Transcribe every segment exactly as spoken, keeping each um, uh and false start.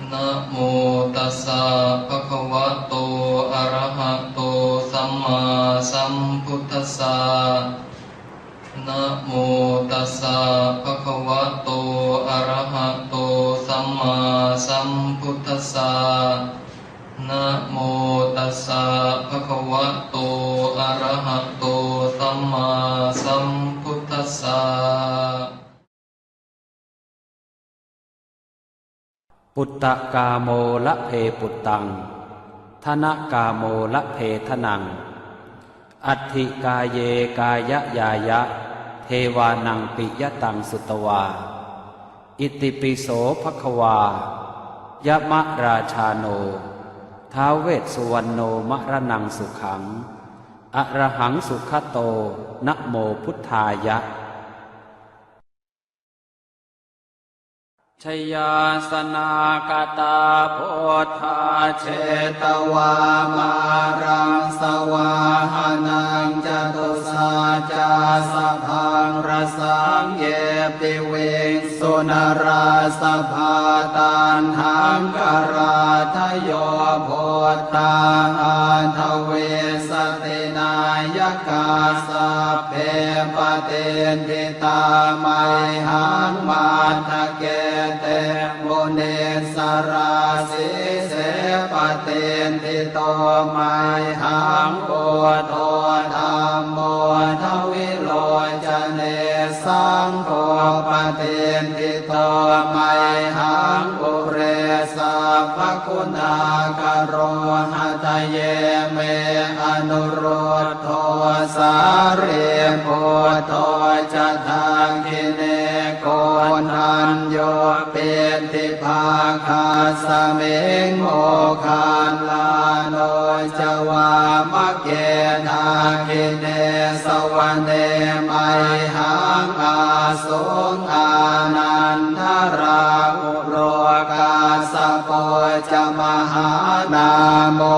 Namo tassa bhagavato arahato sammāsambuddhassa. Namo tassa bhagavato arahato sammāsambuddhassa. Namo tassa bhagavato arahato sammāsambuddhassa. Puttakāmo labhe puttaṃ, dhanakāmo labhe dhanaṃ, atthi kāye kāyañāya, devānaṃ piyataṃ sutvā. Itipi so bhagavā, yamarājāno, ท้าว Vessuvaṇṇo, maraṇaṃ sukhaṃ, arahaṃ sugato, namo buddhāya. Jayāsanāgatā buddhā, jetvā māraṃ savāhanaṃ, catusaccāsabhaṃ rasaṃ, ye piviṃsu narāsabhā. Taṇhaṅkarādayo buddhā, aṭṭhavīsati nāyakā, sabbe patiṭṭhi tā mayhaṃ, matthake te munissarā. Sīse patiṭṭhito mayhaṃ, buddho dhammo dvilocane, saṅgho patiṭṭhito mayhaṃ, ure sabbaguṇākaro. Hadaye me anurud dho, sārīputto ca dakkhiṇe, koṇḍañño piṭṭhibhāgasmiṃ, moggallāno ca vāmake. Dakkhiṇe savane mayhaṃ, āsuṃ ānandarāhu lo, kassapo ca mahānāmo,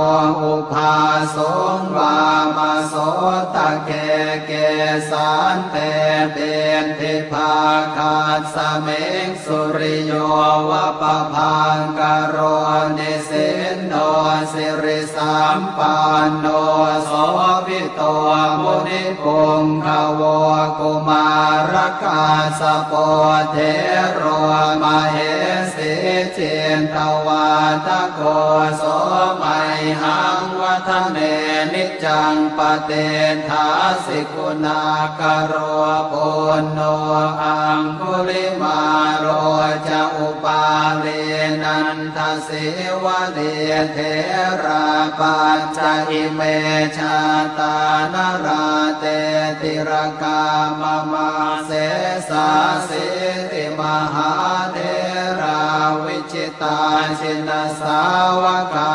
ubhāsuṃ vāmasotake. Kesante piṭṭhibhāgasmiṃ, suriyo va pabhaṅkaro, nisinno siri sampanno, sobhito munipuṅgavo. Kumārakassapo thero, mahesī cittavādako, so mayhaṃ vadane niccaṃ, patiṭṭhāsi guṇākaro. Puṇṇo aṅgulimālo ca, upālī nanda sīvalī, therā pañca ime jātā, nalāṭe tilakā mama. Sesāsīti mahātherā, vijitā jinasāvakā,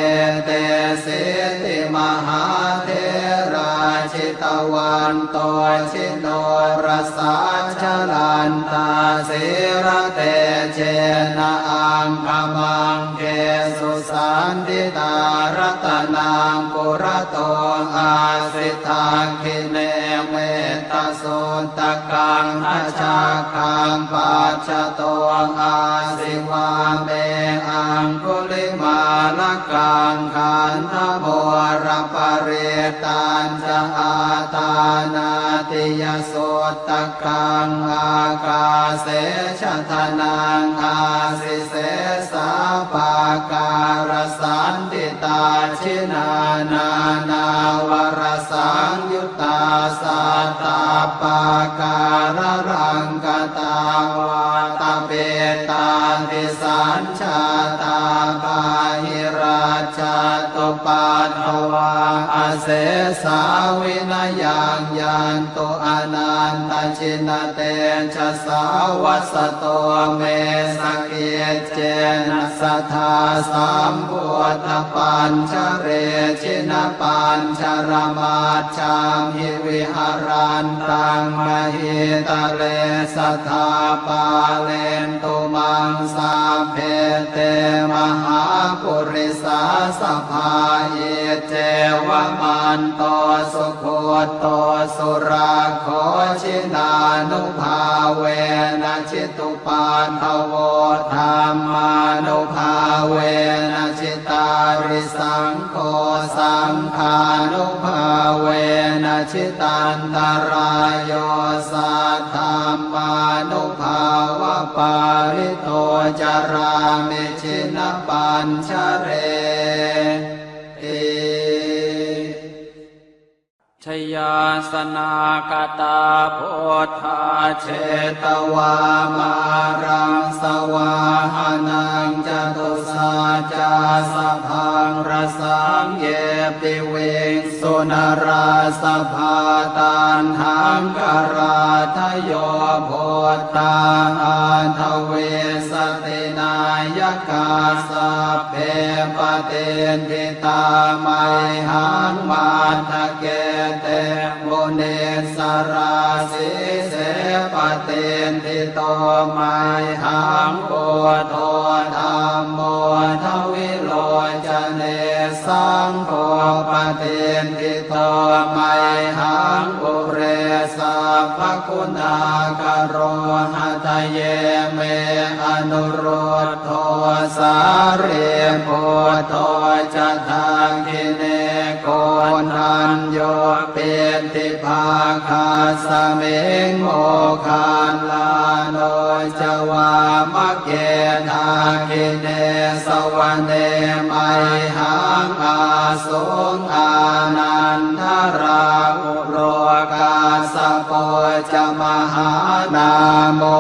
etesīti mahātherā, jitavanto ji norasā, jalantā sīlatejena, aṅgamaṅgesu saṇṭhitā. Ratanaṃ purato āsi, dakkhiṇe mettasuttakaṃ, dhajaggaṃ pacchato āsi, vāme aṅgulimālakaṃ. Khandhamoraparittañ ca, āṭānāṭiyasuttakaṃ, ākāse chadanaṃ āsi, sesā pākārasaṇṭhitā. Jinā nānāvarasaṃyuttā, sattappākāralaṅkatā, vātapittādisañ jātā, bāhirajjhattupaddavā, asesā vinayaṃ yantu, anantajinatejasā. Vasato me sakiccena, sadā sambuddhapañjare, jinapañjaramaj jhamhi, viharantaṃ mahītale, sadā pālentu maṃ sabbe, te mahāpurisāsabhā. Iccevam Iddhimanto sugutto surakkho, jinānubhāvena jitupaddavo, dhammānubhāvena jitārisaṅgho, saṅghānubhāvena jitantarāyo, saddhammānubhāvapālito carāmi jinapañjareti. Jayāsanākatā buddhā jetvā māraṃ savāhanaṃ, catusaccāsabhaṃ rasaṃ ye piviṃsu narāsabhā. Taṇhaṅkarādayo buddhā aṭṭhavīsati nāyakā, sabbe patiṭṭhi tā mayhaṃ matthake te munissarā. Sīse patiṭṭhito mayhaṃ buddho dhammo dvilocane, saṅgho patiṭṭhito mayhaṃ ure sabbaguṇākaro. Hadaye me anurud dho sārīputto ca dakkhiṇe, koṇḍañño piṭṭhibhāgasmiṃ moggallāno ca vāmake. Dakkhiṇe savane mayhaṃ ā suṃ ānandarāhulo, kassapo ca mahānāmo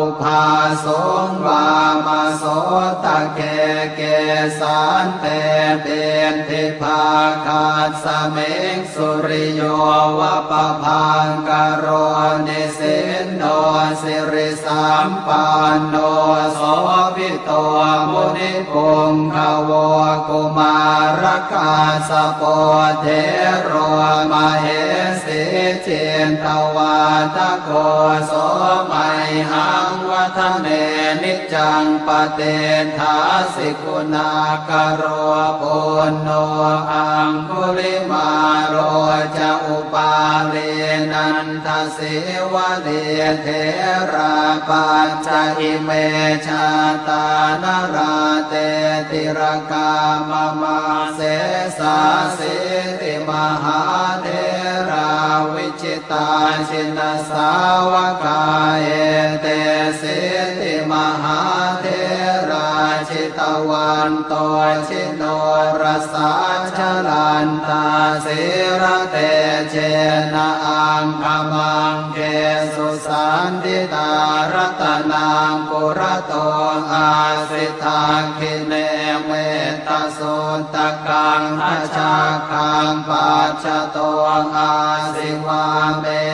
ubhāsuṃ vāmasotake. Kesante piṭṭhibhāgasmiṃ suriyo va pabhaṅkaro, nisinno siri sampanno sobhito munipuṅgavo. Kumārakassapo thero mahesī cittavādako, so mayhaṃ vadane niccaṃ patiṭṭhāsi guṇākaro. Puṇṇo aṅgulimālo ca upālī nanda sīvalī, therā pañca ime jātā nalāṭe tilakā mama. Sesāsīti mahātherā vijitā jinasāvakā, etesīti mahātherā jitavanto ji norasā, jalantā sīlatejena aṅgamaṅgesu saṇṭhitā. Ratanaṃ purato āsi dakkhiṇe mettasuttakaṃ, dhajaggaṃ pacchato āsi vāme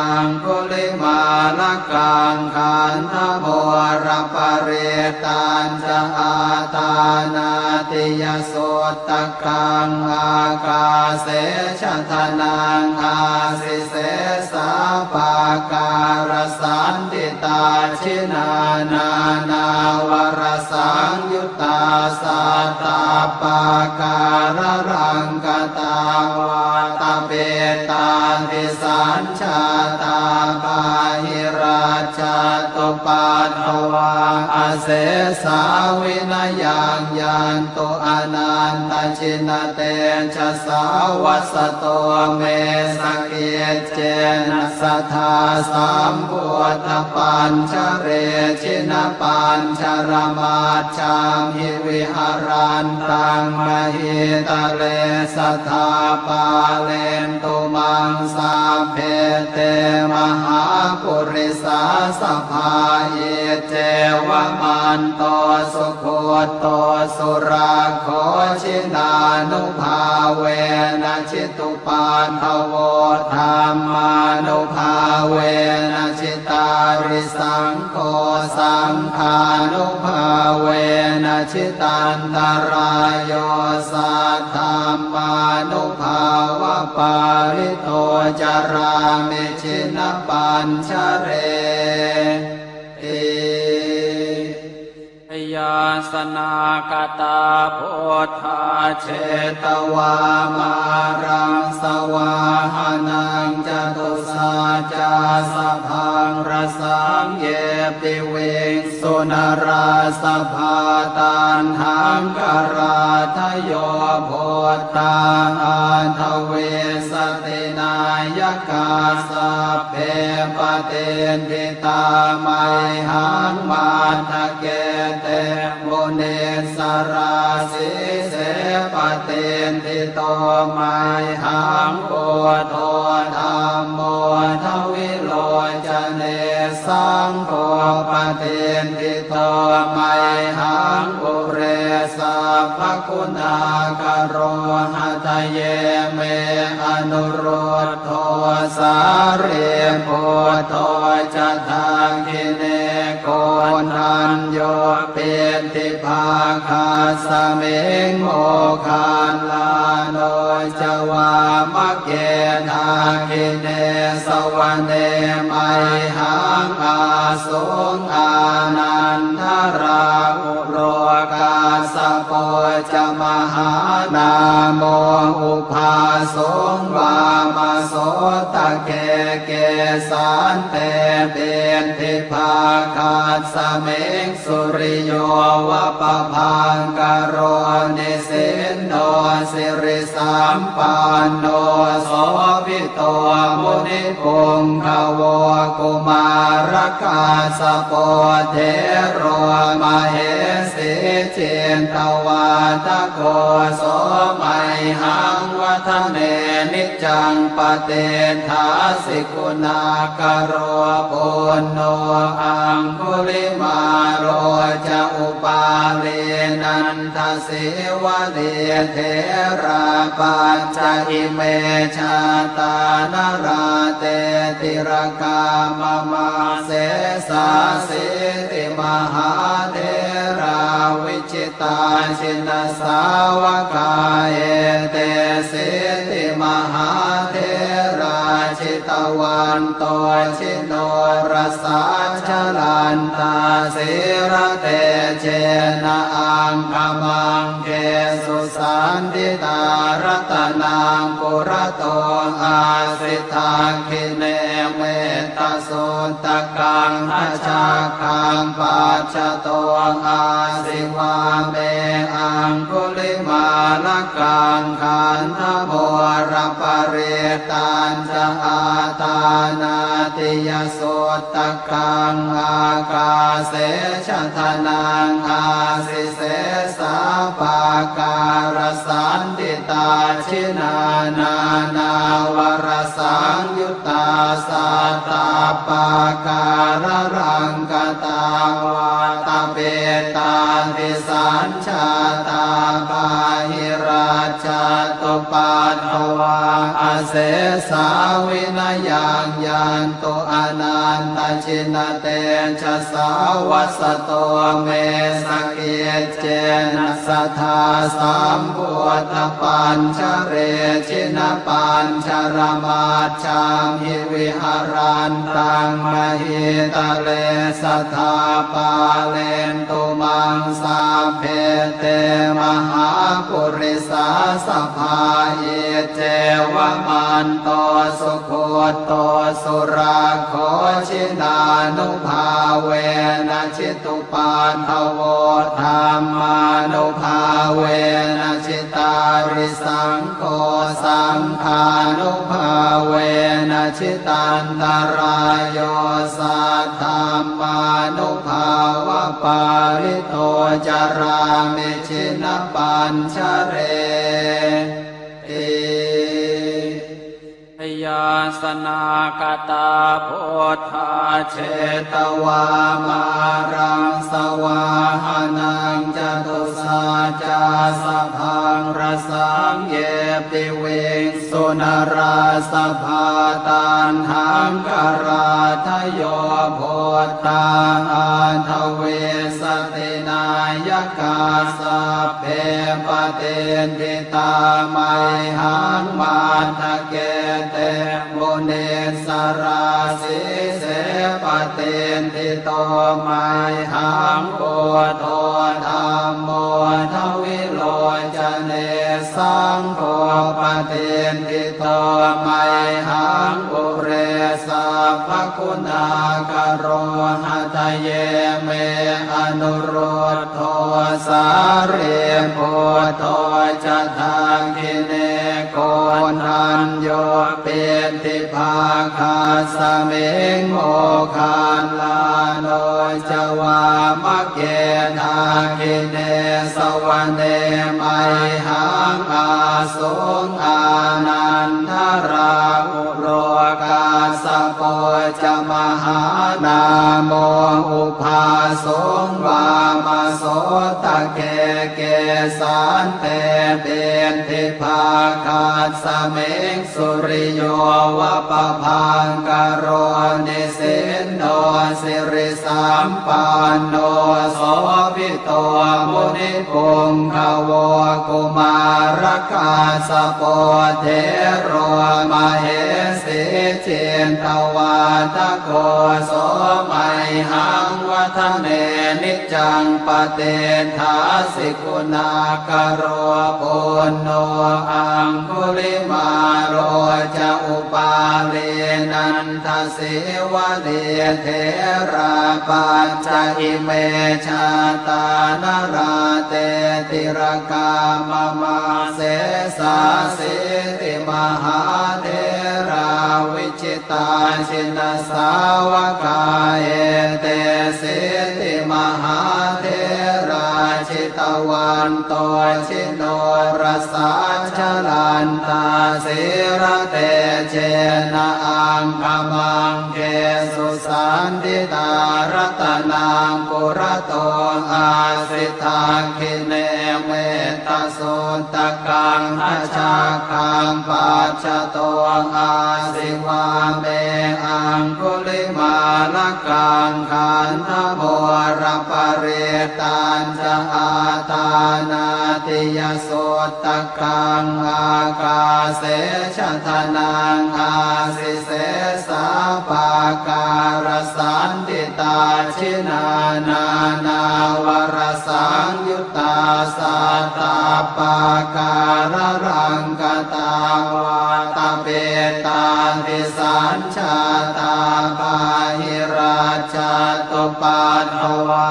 aṅgulimālakaṃ. Khandhamoraparittañ ca āṭānāṭiyasuttakaṃ, ākāse chadanaṃ āsi sesā pākārasaṇṭhitā. Jinā nānāvarasaṃyuttā sattappākāralaṅkatā, vātapittādisañ jātā bāhirajjhattupaddavā, asesā vinayaṃ yantu anantajinatejasā. Vasato me sakiccena sadā sambuddhapañjare, jinapañjaramajjhamhi viharantaṃ mahītale, sadā pālen tu maṃ sabbe te mahāpurisāsabhā. Iccevamanto sugutto surakkho, jinānubhāvena jitupaddavo, dhammānubhāvena jitārisaṅ gho, saṅghānubhāvena jitantarāyo, saddhammānubhāvapālito carāmi jinapañjareti. Jayāsanāgatā buddhā jetvā māraṃ savāhanaṃ, catusaccāsabhaṃ rasaṃ ye piviṃsu narāsabhā. Taṇhaṅkarādayo buddhā aṭṭhavīsati nāyakā, sabbe patiṭṭhi tā mayhaṃ matthake te munissarā. Sīse patiṭṭhito mayhaṃ buddho dhammo dvilocane, saṅgho patiṭṭhito mayhaṃ ure sabbaguṇākaro. Hadaye me anurud dho sārīputto ca dakkhiṇe, koṇḍañño piṭṭhibhāgasmiṃ moggallāno ca vāmake. Dakkhiṇe savane mayhaṃ āsuṃ ānandarāhu lo, kassapo ca mahānāmo ubhāsuṃ vāmasotake. Kesante piṭṭhibhāgasmiṃ suriyo va pabhaṅkaro, nisinno siri sampanno sobhito munipuṅgavo. Kumārakassapo thero mahesī cittavādako, so mayhaṃ vadane niccaṃ patiṭṭhāsi guṇākaro. Puṇṇo aṅgulimālo ca upālī nanda sīvalī, therā pañca ime jātā nalāṭe tilakā mama. Sesāsīti mahātherā vijitā jinasāvakā, etesīti mahātherā jitavanto ji norasā, jalantā sīlatejena aṅgamaṅgesu saṇṭhitā. Ratanaṃ purato āsi dakkhiṇe mettasuttakaṃ, dhajaggaṃ pacchato āsi vāme aṅgulimālakaṃ. Khandhamoraparittañ ca āṭānāṭiyasuttakaṃ, ākāse chadanaṃ āsi sesā pākārasaṇṭhitā. Jinā nānāvarasaṃyuttā sattappākāralaṅkatā, vātapittādisañ jātā bāhirajjhattupaddavā, asesā vinayaṃ yantu anantajinatejasā. Vasato me sakiccena sadā sambuddhapañjare, jinapañjaramaj jhamhi viharantaṃ mahītale, sadā pālentu maṃ sabbe te mahāpurisāsabhā. Iccevamanto sugutto surakkho, jinānubhāvena jitu paddavo, dhammānubhāvena jitārisaṅgho, saṅghānubhāvena jitantarāyo, saddhammānubhāvapālito carāmi jinapañjareti. Jayāsanāgatā buddhā jetvā māraṃ savāhanaṃ, catusaccāsabhaṃ rasaṃ ye piviṃsu narāsabhā. Taṇhaṅkarādayo buddhā aṭṭhavīsati nāyakā, sabbe patiṭṭhitā mayhaṃ matthake te munissarā. Sīse patiṭṭhito mayhaṃ buddho dhammo dvilocane saṅgho patiṭṭhito mayhaṃ ure sabbaguṇākaro. Hadaye me anuruddho sārīputto ca dakkhiṇe koṇḍañño piṭṭhibhāgasmiṃ moggallāno ca vāmake. Dakkhiṇe savane mayhaṃ āsuṃ ānandarāhulo kassapo ca mahānāmo ubhāsuṃ vāmasotake. Kesante piṭṭhibhāgasmiṃ suriyo va pabhaṅkaro nisinno sirisampanno sobhito munipuṅgavo. Kumārakassapo thero mahesī cittavādako so mayhaṃ vadane niccaṃ patiṭṭhāsi guṇākaro. Puṇṇo aṅgulimālo ca upālī nandasīvalī therā pañca ime jātā nalāṭe tilakā mama. Sesāsīti mahātherā viji tā jinasāvakā etesīti mahātherā jitavanto jinorasā jalantā sīlatejena aṅgamaṅgesu saṇṭhitā. Ratanaṃ purato āsi dakkhiṇe metta suttakaṃ dhajaggaṃ pacchato āsi vāme aṅgulimālakaṃ. Khandhamoraparittañca āṭānāṭiyasuttakaṃ ākāse chadanaṃ āsi sesā pākārasaṇṭhitā. Jinā nānāvarasaṃyu ttā sattappākāralaṅkatā vātapittādisañjātā bāhirajjhattupaddavā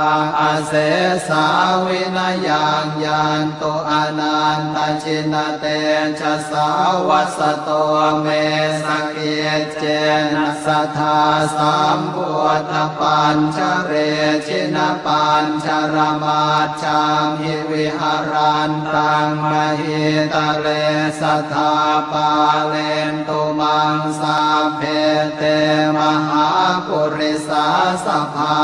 asesā vinayaṃ yantu anantajinatejasā. Vasato me sakic cena sadā sambuddhapañjare jinapañjaramajjhamhi viharantaṃ mahītale sadā pālentu maṃ sabbe te mahāpurisāsabhā.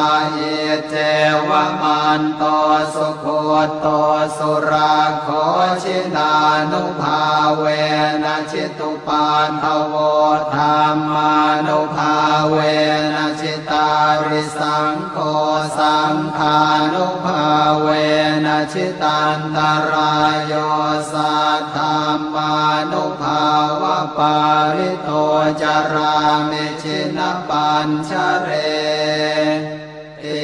Iccevamanto sugutto surakkho jinānubhāvena jitu paddavo dhammānubhāvena jitārisaṅgho saṅghānubhāvena jitantarāyo saddhammānubhāvapālito carāmi jinapañjare ti.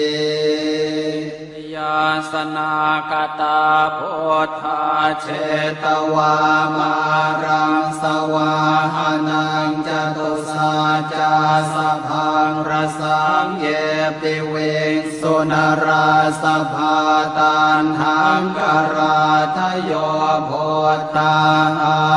Jayāsanākatā buddhā jetvā māraṃ savāhanaṃ catusaccāsabhaṃ rasaṃ ye piviṃsu narāsabhā. Taṇhaṅkarādayo buddhā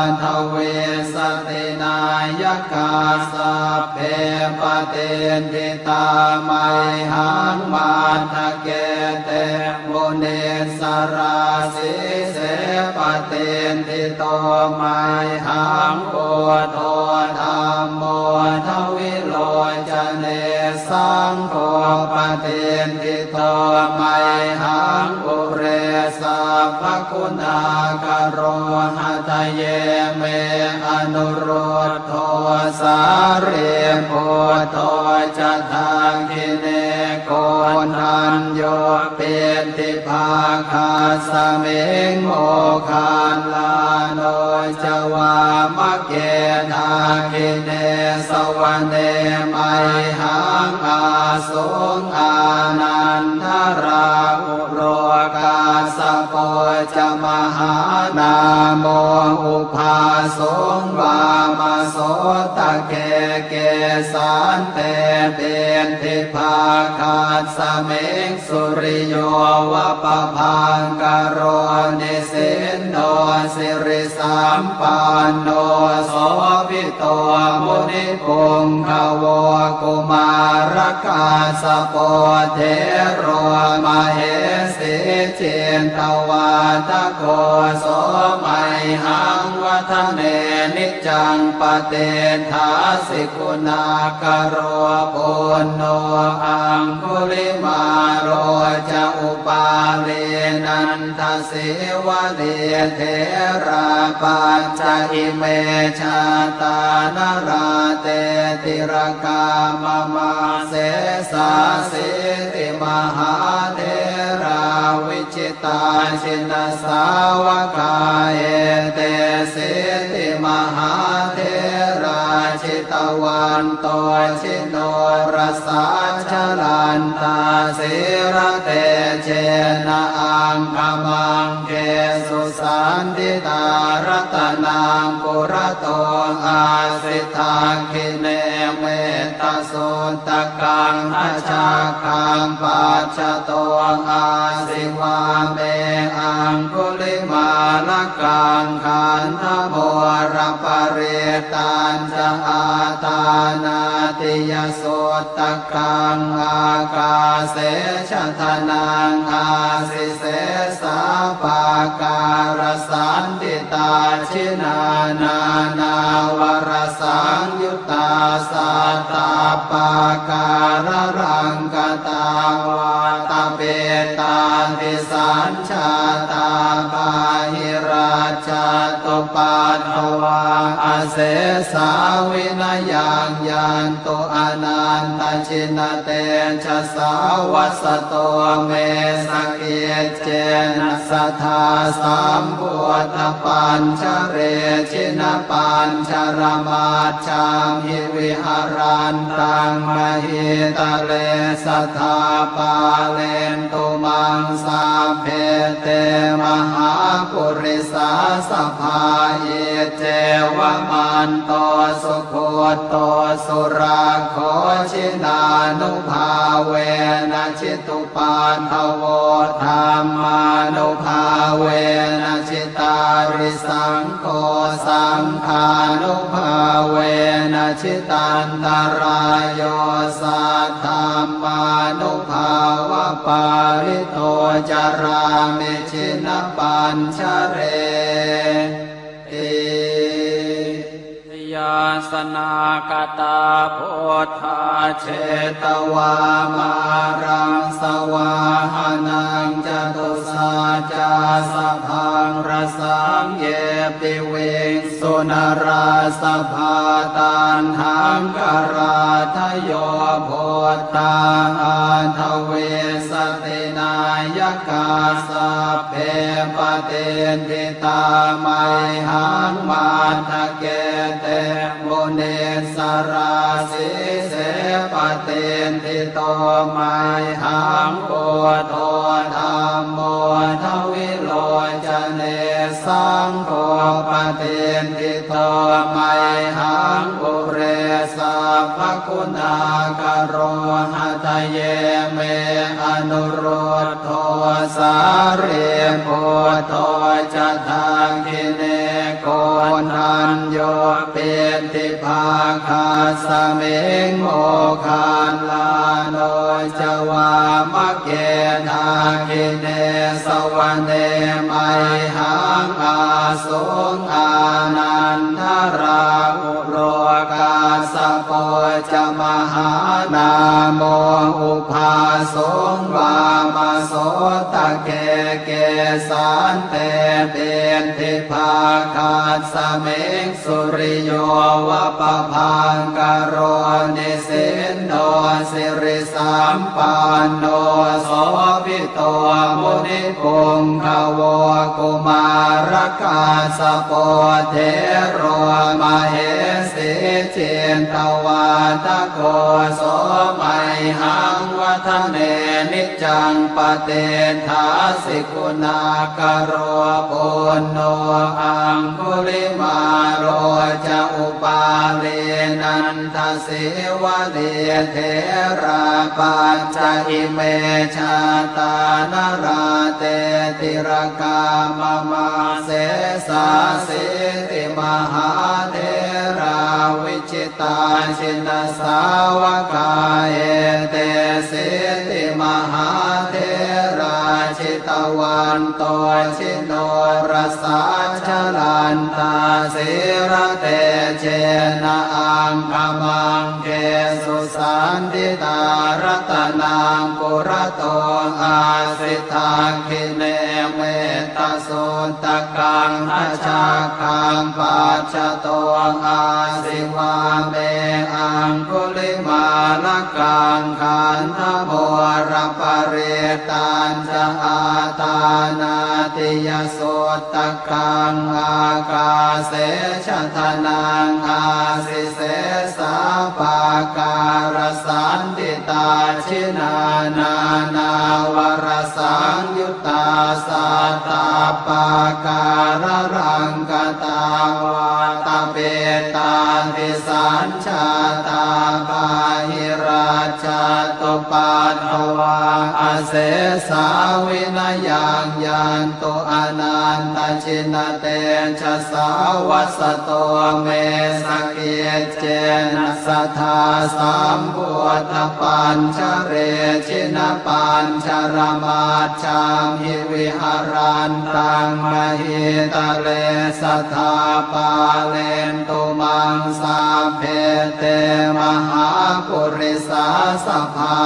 aṭṭhavīsati nāyakā sabbe patiṭṭhi tā mayhaṃ matthake te munissarā. Sīse patiṭṭhito mayhaṃ buddho dhammo dvilocane saṅgho patiṭṭhito mayhaṃ ure sabba sabbaguṇākaro. Hadaye me anuruddho sārīputto ca dakkhiṇe, koṇḍañño piṭṭhibhāgasmiṃ moggallāno ca vāmake. Dakkhiṇe savane mayhaṃ āsuṃ ānandarāhulo, kassapo ca mahānāmo ubhāsuṃ vāmasotake. Kesante piṭṭhibhāgasmiṃ suriyo va pabhaṅkaro, nisinno sirisampanno sobhi to munipuṅgavo. Kumārakassapo thero mahesī cittavādako, so mayhaṃ vadane niccaṃ patiṭṭhāsi guṇākaro. Puṇṇo aṅgulimālo ca upālī nanda sīvalī, therā pañca ime jātā nalāṭe tilakā mama. Sesāsīti mahātherā vijitā jinasāvakā, etesīti mahātherā jitavanto ji norasā, jalantā sīlatejena aṅgamaṅgesu saṇṭhitā. Ratanaṃ purato āsi dakkhiṇe mettasuttakaṃ, dhajaggaṃ pacchato āsi vāme aṅgulimālakaṃ. Khandhamoraparittañ ca āṭānāṭiyasuttakaṃ, ākāse chadanaṃ āsi sesā pākārasaṇṭhitā. Jinā nānāvarasaṃyuttā sattappākāralaṅkatā, vātapittādisañ jātā bāhirajjhattupaddavā, asesā vinayaṃ yantu anantajinatejasā. Vasato me sakiccena sadā sambuddhapañjare, jinapañjaramaj jhamhi viharantaṃ mahītale, sadā pālentu maṃ sabbe te mahāpurisāsabhā. Iccevamanto sugutto surakkho, jinānubhāvena jitu paddavo, dhammānubhāvena jitārisaṅgho, saṅghānubhāvena jitantarāyo, saddhammānubhāvapālito carāmi jinapañjareti. Jayāsanāgatā buddhā jetvā māraṃ savāhanaṃ, catusaccāsabhaṃ rasaṃ ye piviṃsu narāsabhā. Taṇhaṅkarādayo buddhā aṭṭhavīsati nāyakā, sabbe patiṭṭhi tā mayhaṃ matthake te munissarā. Sīse patiṭṭhito mayhaṃ buddho dhammo dvilocane, saṅgho patiṭṭhito mayhaṃ ure sabbaguṇākaro. Hadaye me anurud dho sārīputto ca dakkhiṇe, koṇḍañño piṭṭhibhāgasmiṃ moggallāno ca vāmake. Dakkhiṇe savane mayhaṃ āsuṃ ānandarāhulo, kas Kassapo ca Mahānāmo ubhāsuṃ vāmasotake. Kesante piṭṭhibhāgasmiṃ suriyo va pabhaṅkaro, nisinno sirisampanno sobhi to munipuṅgavo. Kumārakassapo thero mahesī cittavādako, so mayhaṃ vadane niccaṃ patiṭṭhāsi guṇākaro. Puṇṇo Aṅgulimālo ca Upālī Nanda Sīvalī, therā pañca ime jātā nalāṭe tilakā mama. Sesāsīti mahātherā vijitā jinasāvakā, etesīti mahātherā jitavanto ji norasā, jalantā sīlatejena aṅgamaṅgesu saṇṭhitā. Ratanaṃ purato āsi dakkhiṇe mettasuttakaṃ, dhajaggaṃ pacchato āsi vāme aṅgulimālakaṃ. Khandhamoraparittañ ca āṭānāṭiyasuttakaṃ, ākāse chadanaṃ āsi sesā pākārasaṇṭhitā. Jinā nānāvarasaṃyuttā sattappākāralaṅkatā, vātapittādisañ jātā bāhirajjhattupaddavā, asesā vinayaṃ yantu anantajinatejasā. Vasato me sakiccena sadā sambuddhapañjare, jinapañjaramaj jhamhi viharantaṃ mahītale, sadā pālentu maṃ sabbe te mahāpurisāsabhā.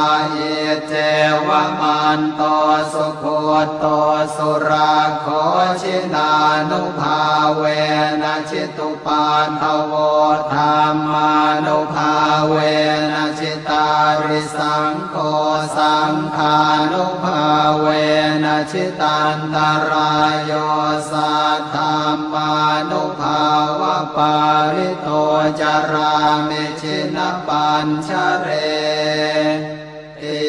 Iccevamanto sugutto surakkho, jinānubhāvena jitu paddavo, dhammānubhāvena jitārisaṅgho, saṅghānubhāvena jitantarāyo, saddhammānubhāvapālito carāmi jinapañjareti.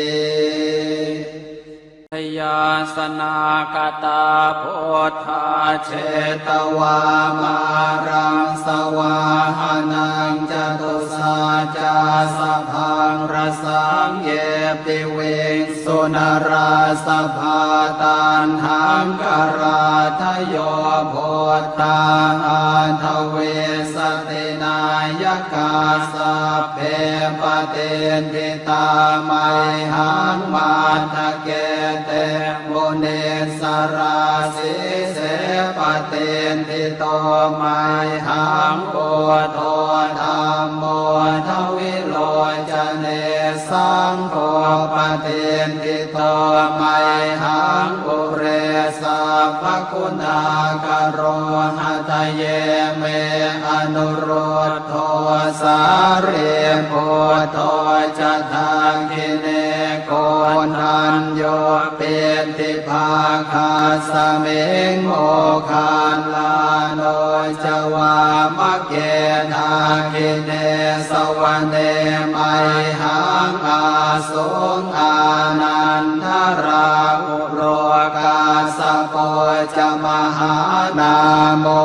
Jayāsanākatā buddhā jetvā māraṃ savāhanaṃ, catusaccāsabhaṃ rasaṃ ye piviṃsu narāsabhā. Taṇhaṅkarādayo buddhā aṭṭhavīsati nāyakā, sabbe patiṭṭhi tā mayhaṃ matthake te munissarā. Sīse patiṭṭhito mayhaṃ buddho dhammo dvilocane, saṅgho patiṭṭhito mayhaṃ ure sabbaguṇākaro. Hadaye me anurud dho sārīputto ca dakkhiṇe, koṇḍañño piṭṭhibhāgasmiṃ moggallāno ca vāmake. Dakkhiṇe savane mayhaṃ āsuṃ ānandarāhu lo, kassapo ca mahānāmo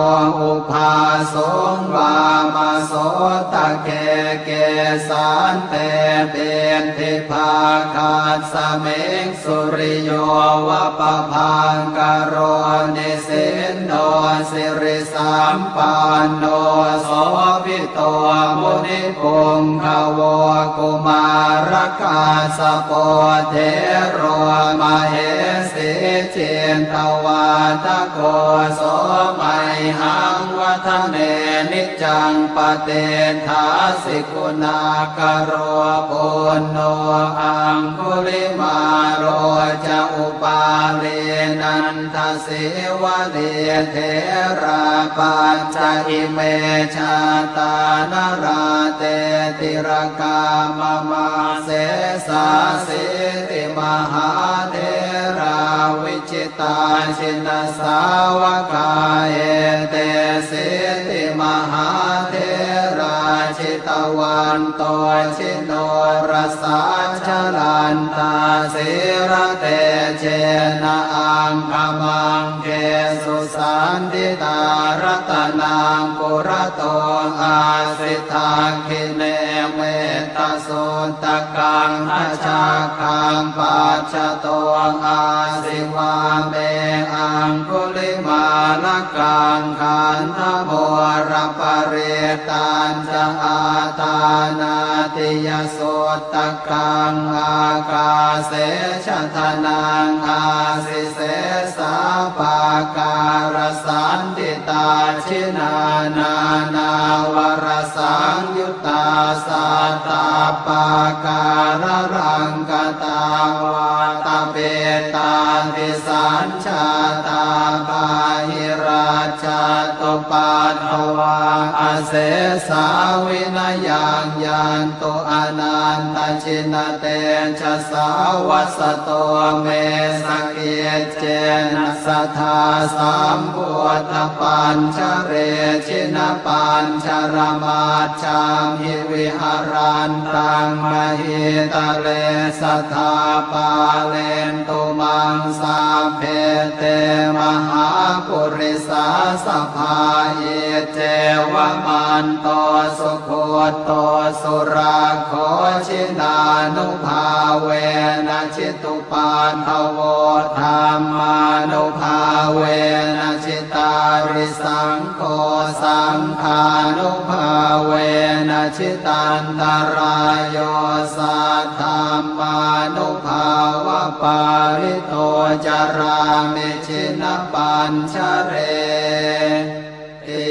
ubhāsuṃ vāmasotake. Kesante piṭṭhibhāgasmiṃ suriyo va pabhaṅkaro, nisinno siri sampanno sobhito munipuṅgavo. Kumārakassapo thero mahesī cittavādako, so mayhaṃ Dāne niccaṃ patiṭṭhāsi guṇākaro. Puṇṇo aṅgulimālo ca upālī nandasīvalī, therā pañca ime jātā nalāṭe tilakā mama. Sesāsīti mahātherā vi jitā jinasāvakā, etesīti mahātherā jitavanto jinorasā, jalantā sīlatejena aṅgamaṅgesu saṇṭhitā. Ratanaṃ purato āsi dakkhiṇe metta suttakaṃ, dhajaggaṃ pacchato āsi vāme aṅgulimālakaṃ. Khandhamoraparittañca āṭānāṭiyasuttakaṃ, ākāse chadanaṃ āsi sesā pākārasaṇṭhitā. Jinā nānāvarasaṃyu ttā sattappākāralaṅkatā, vātapittādisañjātā bāhirajjhattupaddavā, asesā vinayaṃ yantu anantajinatejasā. Vasato me sakic cena sadā sambuddhapañjare, jinapañjaramajjhamhi viharantaṃ mahītale, sadā pālentu maṃ sabbe te mahāpurisāsabhā. Iccevamanto sugutto surakkho, jinānubhāvena jitu paddavo, dhammānubhāvena jitārisaṅgho, saṅghānubhāvena jitantarāyo, saddhammānubhāvapālito carāmi jinapañjareti.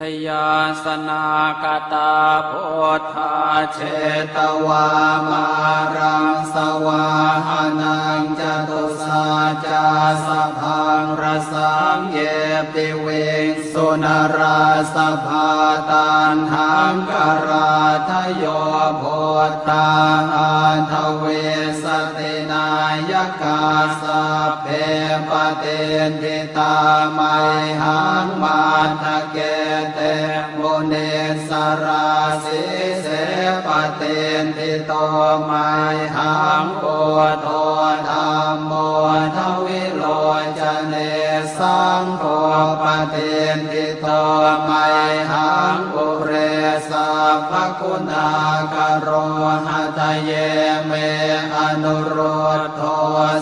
Jayāsanākatā buddhā jetvā māraṃ savāhanaṃ, catusaccāsabhaṃ rasaṃ ye piviṃsu narāsabhā. Taṇhaṅkarādayo buddhā aṭṭhavīsati nāyakā, sabbe patiṭṭhi tā mayhaṃ matthake te munissarā. Sīse patiṭṭhito mayhaṃ buddho dhammo dvilocane, saṅgho patiṭṭhito mayhaṃ ure sabbaguṇākaro. Hadaye me anurud dho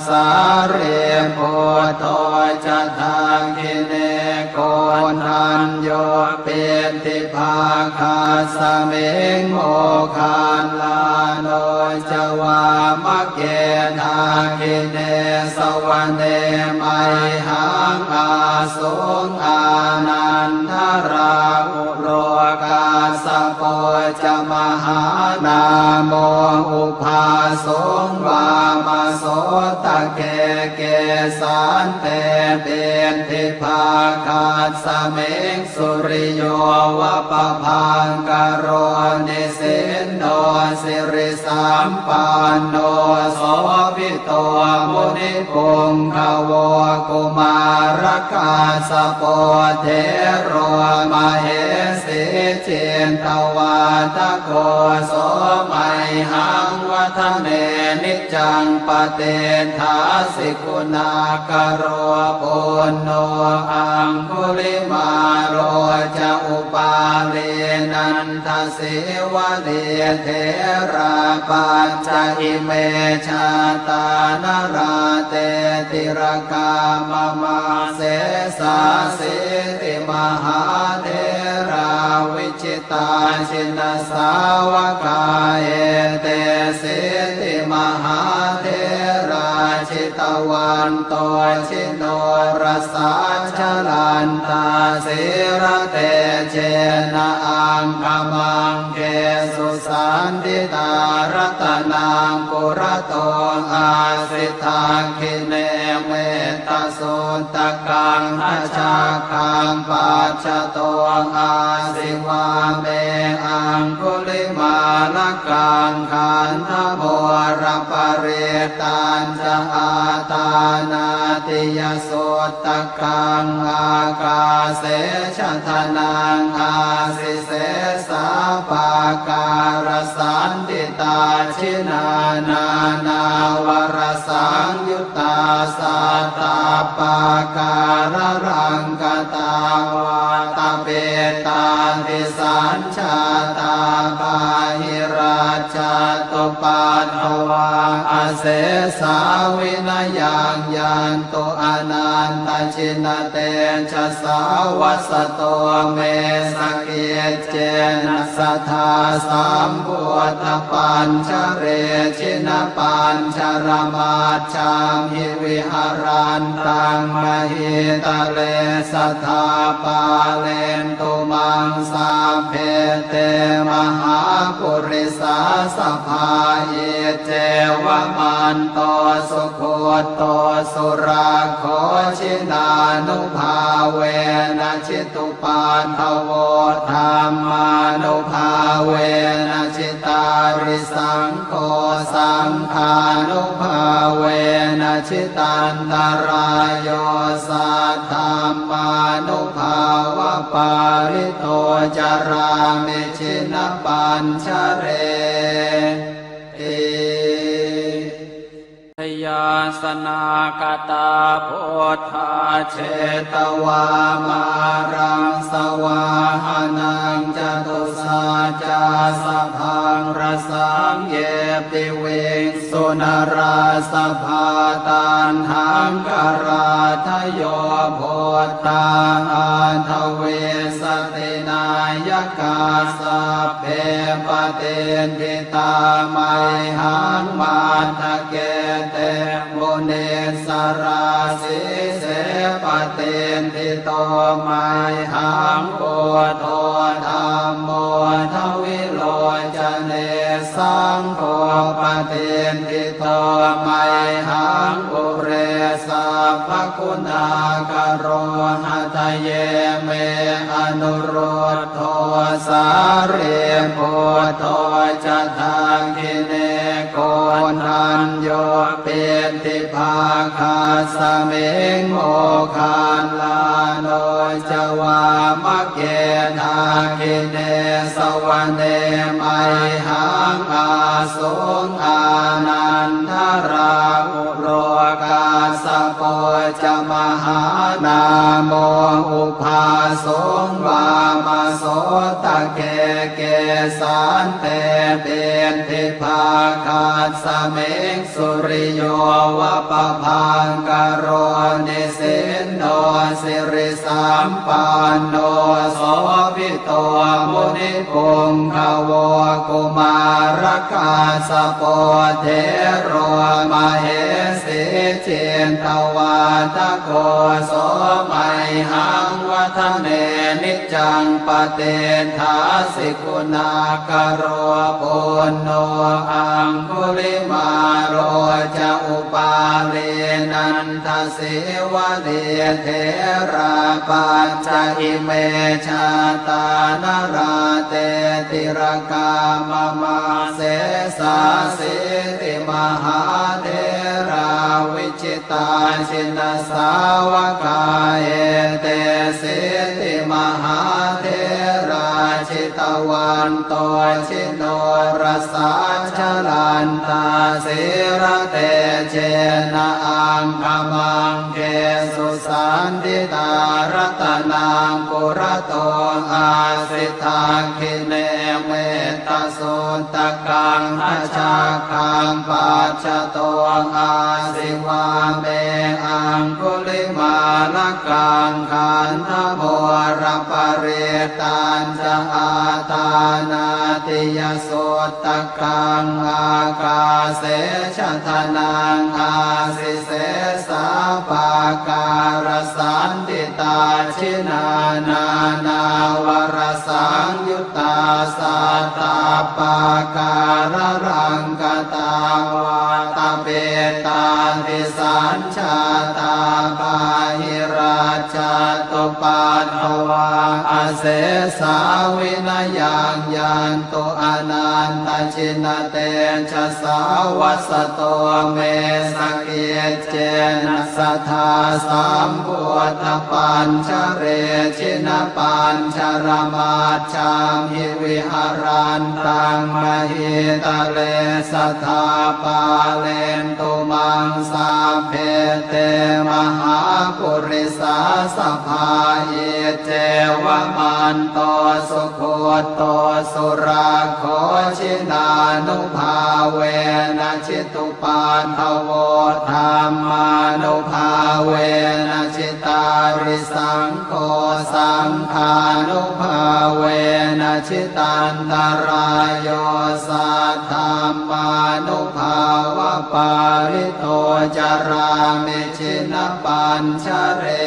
sārīputto ca dakkhiṇe, koṇḍañño piṭṭhibhāgasmiṃ moggallāno ca vāmake. Dakkhiṇe savane mayhaṃ āsuṃ ānandarāhu lo, kassapo ca mahānāmo ubhāsuṃ vāmasotake. Kesante piṭṭhibhāgasmiṃ suriyo va pabhaṅkaro, nisinno siri sampanno sobhito munipuṅgavo. Kumārakassapo thero mahesī cittavādako, so mayhaṃ vadane niccaṃ patiṭṭhāsi guṇākaro. Puṇṇo aṅgulimālo ca upālī nanda sīvalī, therā pañca ime jātā nalāṭe tilakā mama. Sesāsīti mahātherā vijitā jinasāvakā, etesīti mahātherā jita vanto jinorasā, jalantā sīlatejena aṅgamaṅgesu saṇṭhitā. Ratanaṃ purato āsi, dakkhiṇe mettasuttakaṃ, dhajaggaṃ pacchato āsi, vāme aṅgulimālakaṃ. Khandhamoraparittañ ca āṭānāṭiyasuttakaṃ, ākāse chadanaṃ āsi, sesā pākārasaṇṭhitā. Jinā nānāvarasaṃyuttā sattappākāralaṅkatā, vātapittādisañ jātā bāhirajjhattupaddavā, asesā vinayaṃ yantu anantajinatejasā. Vasato me sakiccena sadā sambuddhapañjare, jinapañjaramaj jhamhi viharantaṃ mahītale, sadā pālentu maṃ sabbe te mahāpurisāsabhā. Iccevamanto sugutto surakkho, jinānubhāvena jitu paddavo, dhammānubhāvena jitārisaṅgho, saṅghānubhāvena jitantarāyo, saddhammānubhāvapālito carāmi jinapañjareti. Jayāsanāgatā buddhā jetvā māraṃ savāhanaṃ, catusaccāsabhaṃ rasaṃ ye piviṃsu narāsabhā. Taṇhaṅkarādayo buddhā aṭṭhavīsati nāyakā, sabbe patiṭṭhi tā mayhaṃ matthake te munissarā. Sīse patiṭṭhito mayhaṃ buddho dhammo dvilocane, saṅgho patiṭṭhito mayhaṃ ure sabbaguṇākaro. Hadaye me anurud dho sārīputto ca dakkhiṇe, koṇḍañño piṭṭhibhāgasmiṃ moggallāno ca vāmake. Dakkhiṇe savane mayhaṃ āsuṃ ānandarāhu lo, kassapo ca mahānāmo ubhāsuṃ vāmasotake. Kesante piṭṭhibhāgasmiṃ suriyo va pabhaṅkaro, nisinno siri sampanno sobhito munipuṅgavo. Kumārakassapo thero mahesī cittavādako, so mayhaṃ vadane niccaṃ patiṭṭhāsi guṇākaro. Puṇṇo aṅgulimālo ca upālī nanda sīvalī, therā pañca ime jātā nalāṭe tilakā mama. Sesāsīti mahātherā vijitā jinasāvakā, etesīti mahātherā jitavanto jinorasā, jalantā sīlatejena aṅgamaṅgesu saṇ ṇḍitā. Ratanaṃ purato āsi dakkhiṇe mettasuttakaṃ, dhajaggaṃ pacchato āsi vāme aṅgulimālakaṃ. Khandhamoraparittañca āṭānāṭiyasuttakaṃ, ākāse chadanaṃ āsi sesā pākārasaṇṭhitā. Jinā nānāvarasaṃyuttā sattappākāralaṅkatā, vātapittādisañ jātā bāhirajjhattupaddavā, asesā vinayaṃ yantu anantajinatejasā. Vasato me sakiccena sadā sambuddhapañjare, jinapañjaramaj jhamhi viharantaṃ mahītale, sadā pālentu maṃ sabbe te mahāpurisāsabhā. Iccevamanto sugutto surakkho, jinānubhāvena jitu paddavo, dhammānubhāvena jitārisaṅgho, saṅghānubhāvena jitantarāyo, saddhammānubhāvapālito carāmi jinapañjare.